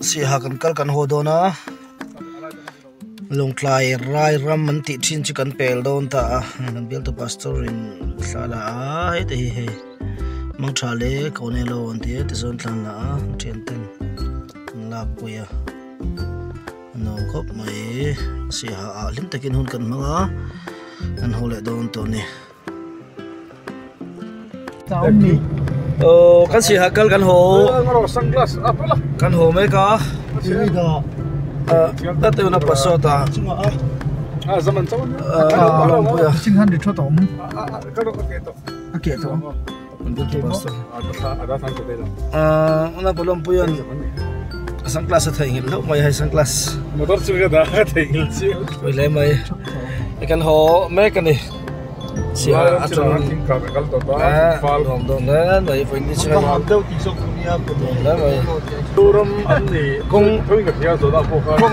Siaha kan kal kan haw dawn a Lawngtlai rai ram an tih thin chu kan pel dawn ta a kan bialtu pastor in thla la a hei te hi hei mangtha le ko nei lo an ti a tichuan thla an la a thian ten an lak pui a a nuam khawp mai Siaha ah hlim takin hun kan hmang a kan haw leh dawn tawh a ni. Aw kan siha kal kan haw kan haw mek a ta tuna pasawt a lawmpuia sunglass a theihnghilh hlauh mai hei sunglass pawi hle mai kan haw mek a ni. Kawng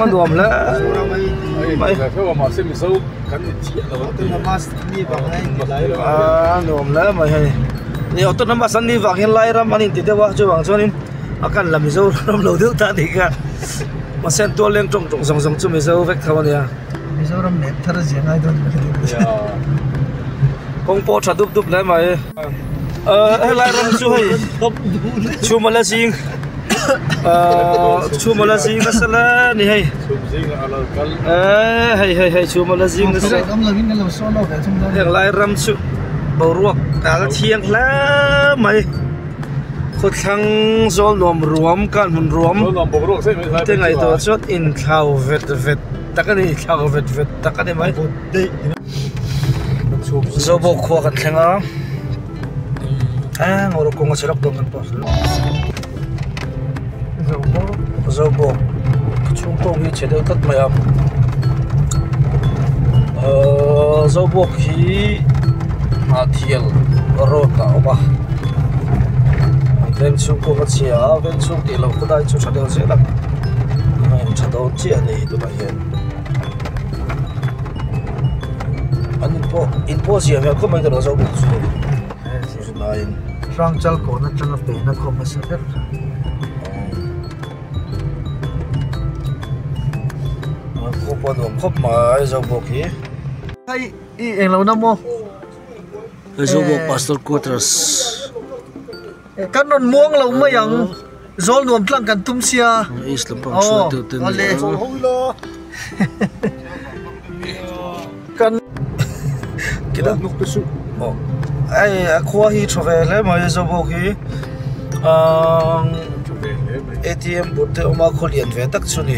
a nuam hle mai a nuam hle mai hei ni autonomous an nih vang hian lai ram an inti deuh a chuvang chuanin a kan la Mizoram lo deuh ta a nih kha mahse an tual leng tawng tawng zawng zawng chu Mizo vek tho a nia. Mizoram leh thar zia ngai dawn mai kawng pawh tha dup dup hle mai ahh helai ram chu hei chhumala zing ahh chhumala zing nasa hle a ni hei eee hei hei hei chhumala zing nasa heng lai ram chu boruak a thiang hle mai khawthlang zawl nuam ruam kan hmun ruam te ngaihtuah chuan inthlau vet vet. Tak a ni thla vet vet tak a ni mai Zobawk khua kan thleng a eng rawh kawng a chhe lawk dawn kan pawh Zobawk chhung kawng hi chhe deuh tlat mai a ahh Zobawk hi Hnahthial road ah a awm a veng chhung kawng a chhia a veng chhung tih loh khawlai chu tha deuh zel a. Tha dawn chiah a ni tunah hian an in pawh in pawh ziah hmel khawp mai ka lo zawk bawk chu hei laiin Hrangchal kawn atanga pehna khawm hmasa ber a khaw pawh a nuam khawp mai zawk bawk hi hei i englo na maw hei zawk bawk pastor quarters. Kan rawn muang lo mai ang, zawl nuam tlang kan tum sia. Aw, awle. Kan Hei a khua hi tha ve hle mai a zawk bawk hi ahh atm bur te awm a khaw lian ve tak chu ni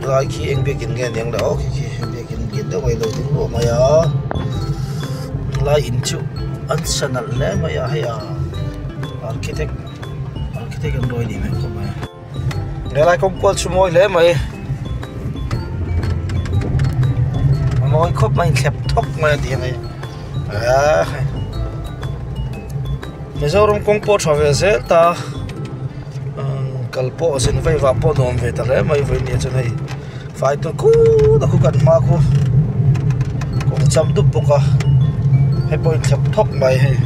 lai khi eng biakin nge aniang le aw khi khi biakin lian deuh mai lo ding luah mai a lai in chu an sa nalh hle mai a hei a architect architect an rawi nih hmel khawp mai helai kawng kual chu mawi hle mai a mawi khawp mai thlep thawk mai a tih ang hi ah Mizoram kawng pawh tha ve zel ta kal pawh zin vei vah pawh nuam ve ta hle mai vawiin ah chuan hei fai tur khut a khu kan hma khu kawng cham dup bawk a hei pawh inthlep thawk mai hei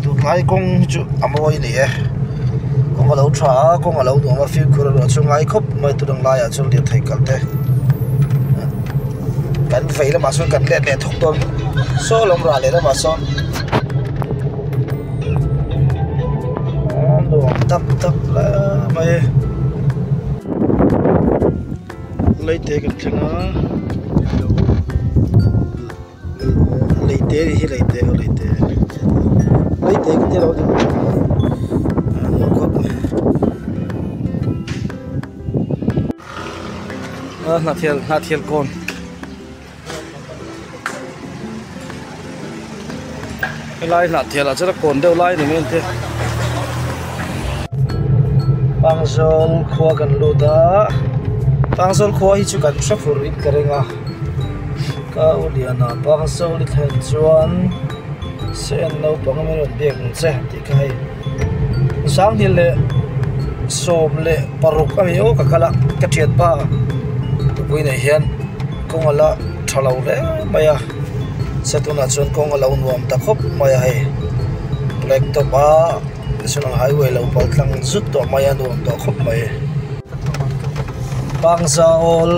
tunlai kawng hi chu a mawi a ni e kawng a lo tha a kawng a lo nuam a fimkhur erawh chu ngai khawp mai tunang laiah chuan lirthei kal te. Kan vei lamah sawn kan let leh thawk dawn saw lawm rah leh lamah sawn nuam tak tak hle mai leite kan thleng a leite hi leite aw leite leite ka ti lo ni nuam khawp mai. Hnathial hnathial kawn helai hnathial ah chuan a kawn deuh lai ni mai ang te Pangzawl khua kan lut a Pangzawl khua hi chu kan hre fur in ka ring a ka u liana Pangzawl i thlen chuan sen naupang min rawn biak ang che tih kha hei Sanghnih leh sawm leh paruk a ni aw ka kal a ka thianpa tupui nei hian kawng a la tha lo hle mai a. Se tunah chuan kawng a lo nuam ta khawp mai a hei black top a national highway lo pal tlang zut tawh mai a nuam tawh khawp mai Pangzawl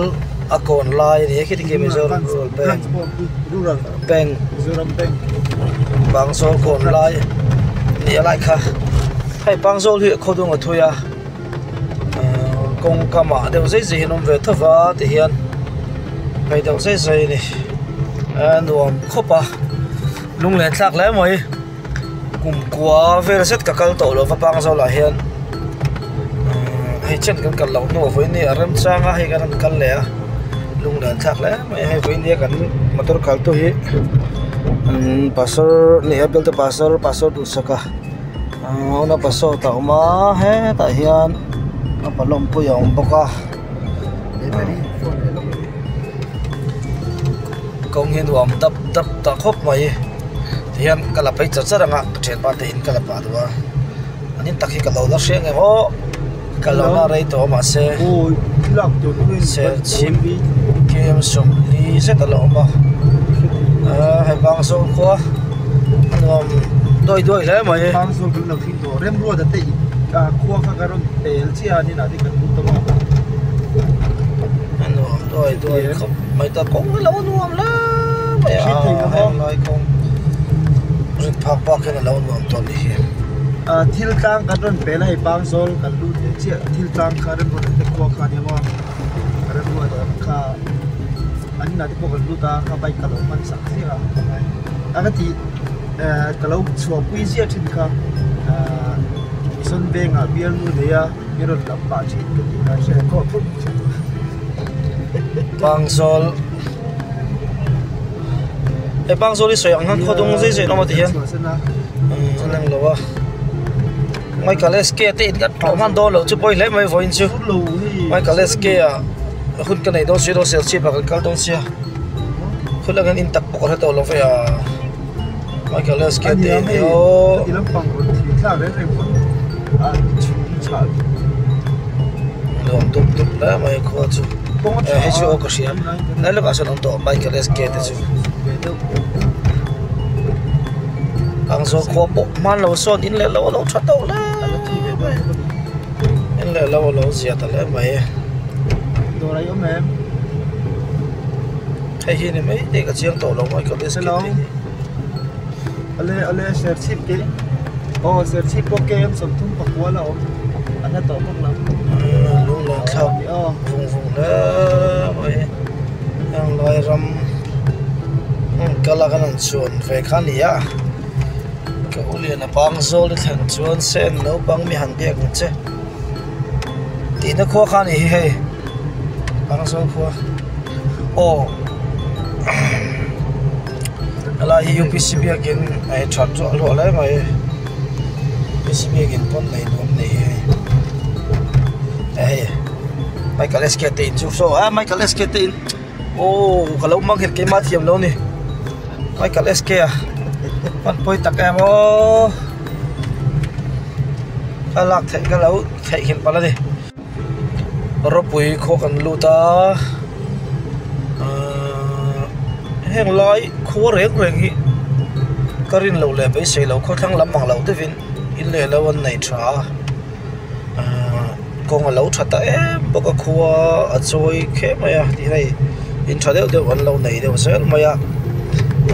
a kawn lai a ni a khiti khi Mizoram Rural Bank Bank Pangzawl kawn lai ni a lai kha hei Pangzawl hi khaw dung a thui a kawng kamah deuh zai zai hian awm ve tho va ti hian hei deuh zai zai a ni a nuam khawp a lunglen thlak hle mai kum kua vel zet ka kal tawh lo va Pangzawlah hian hei chen kan kal loh hnuah vawiin a remchang a hei kan rawn kal leh a lunglen thlak hle mai a hei vawiin nia kan motor kal tu hi pastor a ni a bialte pastor pastor duhsak a. Unapa sawt a awm a hetah hian a palawmpui a awm bawk a kawng hi nuam dap dap ta khawp mai tihian ka la phei char char ang a ka thianpa te in ka la pah duh a an in tak hi ka lo la hreng em aw ka lo la rei tawh a mahse serchhip km sawmli zet a la awm a ahh hei Pangzawl khua a nuam duai duai hle mai. Pangzawl kan lo thleng tawh Remruata te khua kha ka rawn pel chiah a ni lah te kan lut tawh a. A nuam duai duai khawp mai ta kawng hi lo nuam hle mai a heng lai kawng rit phak bak hian a lo nuam tawh a nih hi. Thil tlang kan rawn pel a hei Pangzawl kan lut leh chiah thil tlang kha Remruata te khua kha a nia maw Remruata kha an inah te pawh kan lut a kha bike ka lo hman sak ziah a a ka tih ka lo chhuahpui ziah thin kha Mission Vengah bialnu nei a mi rawn lam pah thin ka tih kha hre khawp khawp. Pangzawl he Pangzawl hi sawi ang hian khaw dung zai zai an awm a ti hian an lang lo a Michael SK te in kan tlawh hman dawn loh chu pawi hle mai vawiin chu Michael SK ah hun ka nei dawn si lo Serchhip ah kan kal dawn sia khawlai kan in tak pawh ka hre tawh lo ve a Michael SK te in hi aw. Nuam dup dup hle mai khua chu hei chu aw ka hria tlai lawkah sawn awm tawh Michael SK te chu Pangzawl khua pawh hman lo sawn in leh lo a lo tha tawh hle mai in leh lo a lo zia ta hle mai hei hi ni mai tih ka chiang tawh lo Michael SK te hi. Ale ale Serchhip tih aw Serchhip pawh KM 34 a awm a hla tawh bawk lo. Lung lo thlak vung vung hle mai heng lai ram hmun kal a kan han chuan ve kha a ni a ka u lian a Pangzawl i thlen chuan sen naupang mi han biak ang che tihna khua kha a ni hi hei Pangzawl khua aw. Helai hi UPC biakin a in that ruah ruah hle mai UPC biakin pawn nei nuam nei hi hei Michael SK te in chu saw a Michael SK te in aw ka lo mang nghet keimah thiam lo ni Michael SK a hman pawi tak em aw ka lak theih ka lo theihnghilh palh a ni. Ropui khaw kan lut a ahh heng lai khua reng reng hi ka rin loh leh beisei loh khawthlang lam ang lo deuhin in leh lo an nei tha a ahh kawng a lo tha ta em bawk a khua a chawi kher mai a tih hei in tha deuh deuh an lo nei deuh zel mai a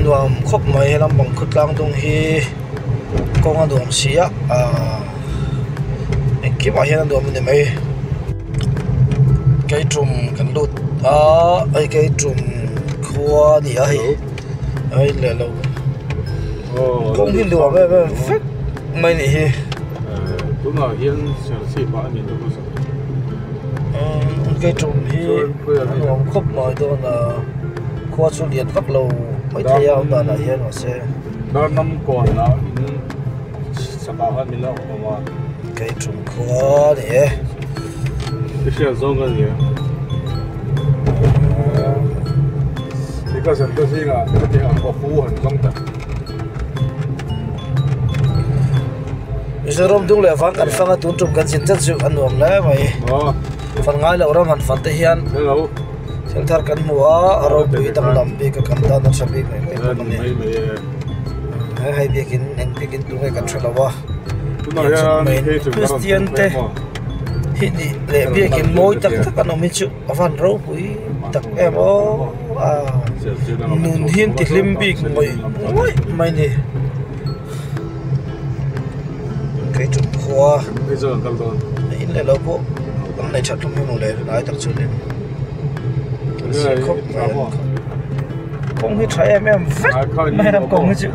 nuam khawp mai helam pang khawtlang dung hi kawng a nuam si a ahh. Engkimah hian a nuam a ni mai keitum kan lut a hei keitum khua a ni a hei a in leh lo kawng hi nuam em em vek mai a nih hi. Keitum hi a nuam khawp mai dawn a khua chu lian vak lo maithei a awm danah hian mahse. Sapa khan min lo awm a. Kei tum khua a ni e. I hriat zawng ka ni e. I ka zan te zingah heti ang aw hu han zawng ta. Mizoram dung leh vang kan fang a tun tum kan zin chat chu a nuam hle mai. Fan ngai loh ram han fan te hian. Hello. Thil thar kan hmu a, a ropui danglam bik a kan tan a tha bik mai mai bawk a ni. He hei biakin eng biakin tu nge kan hre lo a, Kristian te hi nih leh biakin mawi tak tak an awm hi chu a van ropui tak em aw a nun hi an ti hlim bik ngawih ngawih mai a ni. Kei tum khua in leh lo pawh an nei that hlawm hi maw le lai tak chuan in khawp mai a kawng hi tha em em vek mai a kawng hi chu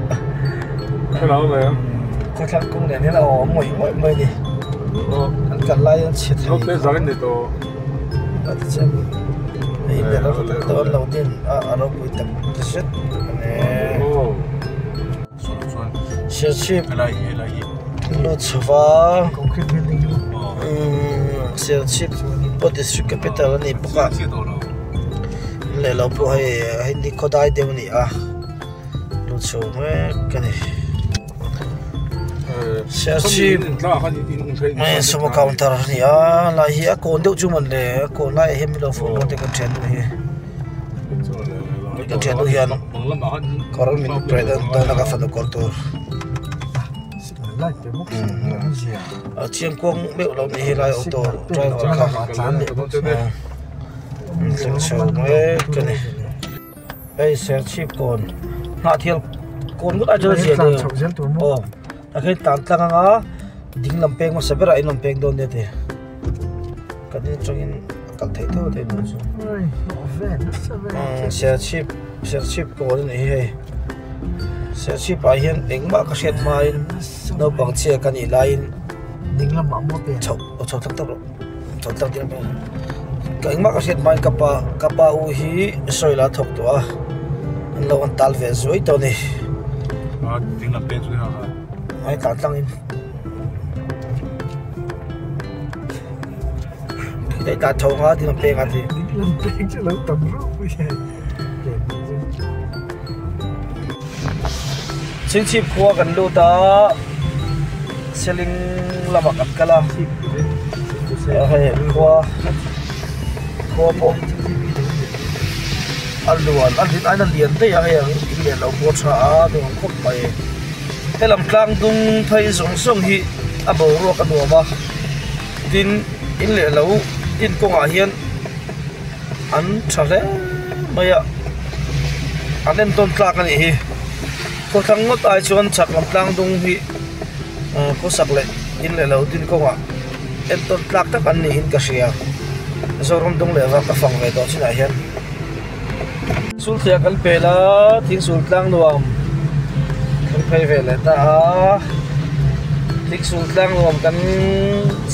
khawthlang kawng nen hian a awm ngawih ngawih mai a ni an kal lai hian chhe thei a ti chiang in leh lo tak tak an lo din a a ropui tak zet a ni. Serchhip lut chhova Serchhip pawh district capital a ni bawk a leh lo pawh hei hei ni khawdai deuh a ni a lut chho mek a ni Serchhip sumo counter a ni a lai hi a kawn deuh chu mawn le a kawn laiah hian min lo phone te kan thian duh hi. Ka thiannu hian kawr min pe dawn a ka fanu kawr tur a chiang kuang meuh lo nih hi lai auto driver kha an thleng chho mek a ni hei serchhip kawn hnahthial kawn ngawt ai chuan a zia deuh aw tah khian tlan tlang anga ding lam peng hmasa berah in rawn peng dawn nia ti. Kan in atangin a kal theih tho thei tur chu Serchhip Serchhip kawl a ni hi hei Serchhip ah hian engmah ka hriat hmain naupang chhia ka nih laiin chho chho tak tak rawh chho tak deuh rawh engmah ka hriat hmain ka pa ka pa u hi soil a thawk tawh a an lo an tal ve zuai tawh a ni ai tlan tlangin. Hei ta tho nga ding lam peng a ti. Ding lam peng chu lo tam rup pui he. Chingchhip khua kan lut a Seling lamah kan kal a hei khua khua pawh a luan a rin aiin a lian daih a hei ang in lian lo pawh a tha a nuam khawp mai. Helam tlang dung phei zawng zawng hi a boruak a nuam a tin in leh lo in kawngah hian an tha hle mai a an entawn tlak a nih hi khawthlang ngawt ai chuan chhak lam tlang dung hi khawsak leh in leh lo din kawngah entawn tlak tak an niin ka hria Zoram dung leh vak a fang ve tawh chinah hian. Sulthliah kan pel a thing sul tlang nuam kan phei ve leh ta a thing sul tlang nuam kan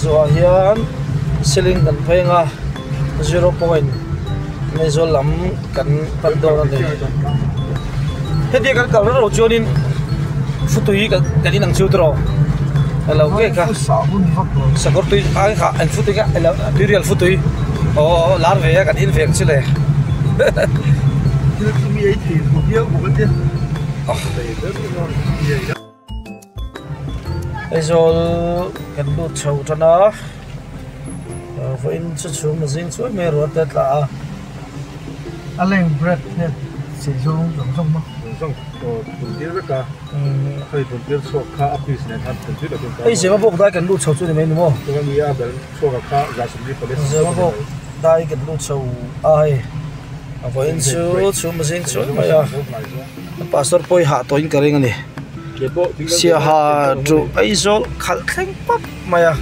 zuah hian ceiling kan phei ang a zero point Aizawl lam kan pan dawn a ni heti kan kal reuh chuanin futui kan in ang chu tawh alo nge kha sakawr tui ai kha an futui kha alo tuirial futui aw lar ve a kan in ve ang chu le. Aizawl kan lut chho tan a vawiin chu chhum a zing chuai mai a rual te a tla a. A leng bread hian sei zawng zawng zawng maw? Zawng phun tir vek a, hei phun tir chhuak kha a piece nen khan phun tir lo tin. Hei zema bawk dai kan lut chho chu ni mai ni maw? Chuan ni a bel chhuak a kha za sawmli pali. Zema bawk dai kan lut chho a hei a vawiin chu chhum a zing chuai mai a. Pastor pawh hi hah tawhin ka ring a ni. Siaha chu Aizawl khalh thleng pap mai a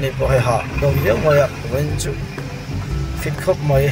ni pawh hei hah dawn viau mai a vawiin chu fit khawp mai.